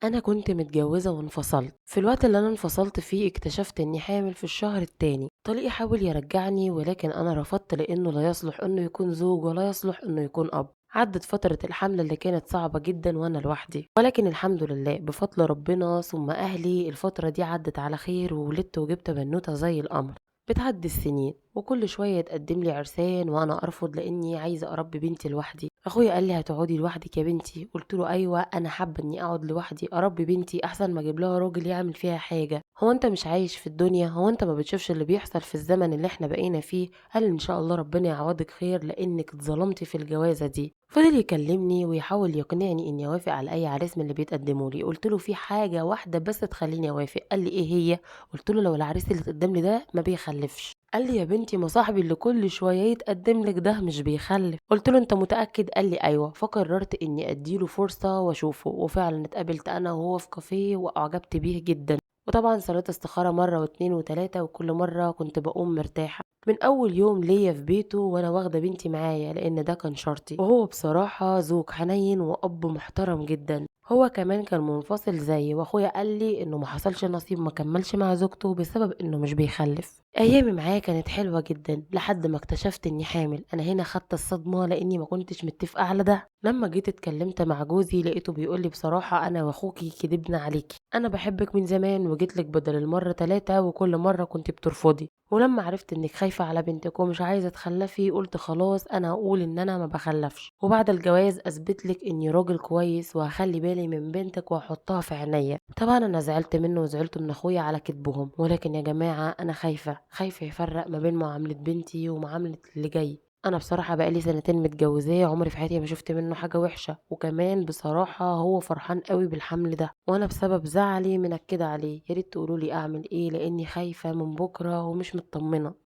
أنا كنت متجوزة وانفصلت. في الوقت اللي أنا انفصلت فيه اكتشفت إني حامل في الشهر التاني. طليقي حاول يرجعني ولكن أنا رفضت، لأنه لا يصلح إنه يكون زوج ولا يصلح إنه يكون أب. عدت فترة الحمل اللي كانت صعبة جدا وأنا لوحدي، ولكن الحمد لله بفضل ربنا ثم أهلي الفترة دي عدت على خير، وولدت وجبت بنوتة زي القمر. بتعدي السنين وكل شوية يتقدم لي عرسان وأنا أرفض لأني عايزة أربي بنتي لوحدي. أخويا قال لي هتقعدي لوحدك يا بنتي؟ قلت له أيوة، أنا حابة إني أقعد لوحدي أربي بنتي أحسن ما أجيب لها راجل يعمل فيها حاجة. هو أنت مش عايش في الدنيا؟ هو أنت ما بتشوفش اللي بيحصل في الزمن اللي إحنا بقينا فيه؟ قال إن شاء الله ربنا يعوضك خير لأنك اتظلمتي في الجوازة دي. فضل يكلمني ويحاول يقنعني إني أوافق على أي عريس من اللي بيتقدموا لي. قلت له في حاجة واحدة بس تخليني أوافق. قال لي إيه هي؟ قلت له لو العريس اللي اتقدم لي ده ما بيخلفش. قال لي يا بنتي ما صاحبي اللي كل شوية يتقدم لك ده مش بيخلف. قلت له انت متاكد؟ قال لي ايوه. فقررت اني اديله فرصة واشوفه، وفعلا اتقابلت انا وهو في كافيه واعجبت بيه جدا. وطبعا صليت استخاره مرة واتنين وتلاتة، وكل مرة كنت بقوم مرتاحة. من اول يوم ليا في بيته وانا واخده بنتي معايا لان ده كان شرطي، وهو بصراحة زوج حنين واب محترم جدا. هو كمان كان منفصل زيي، واخويا قال لي انه ما حصلش نصيب، ما كملش مع زوجته بسبب انه مش بيخلف. ايامي معاه كانت حلوة جدا لحد ما اكتشفت اني حامل. انا هنا خدت الصدمة لاني ما كنتش متفقه على ده. لما جيت اتكلمت مع جوزي لقيته بيقول لي بصراحة انا واخوكي كدبنا عليكي، انا بحبك من زمان وجيت لك بدل المرة 3 وكل مرة كنت بترفضي، ولما عرفت انك خايفة على بنتك ومش عايزه تخلفي قلت خلاص انا هقول ان انا ما بخلفش، وبعد الجواز اثبت لك اني راجل كويس وهخلي بالي من بنتك واحطها في عينيا. طبعا انا زعلت منه وزعلت من اخويا على كذبهم، ولكن يا جماعة انا خايفة يفرق ما بين معاملة بنتي ومعامله اللي جاي. انا بصراحة بقالي سنتين متجوزاه، عمري في حياتي ما شفت منه حاجة وحشة، وكمان بصراحة هو فرحان قوي بالحمل ده، وانا بسبب زعلي منكده عليه. يا ريت تقولوا لي اعمل ايه لاني خايفة من بكره ومش مطمنه.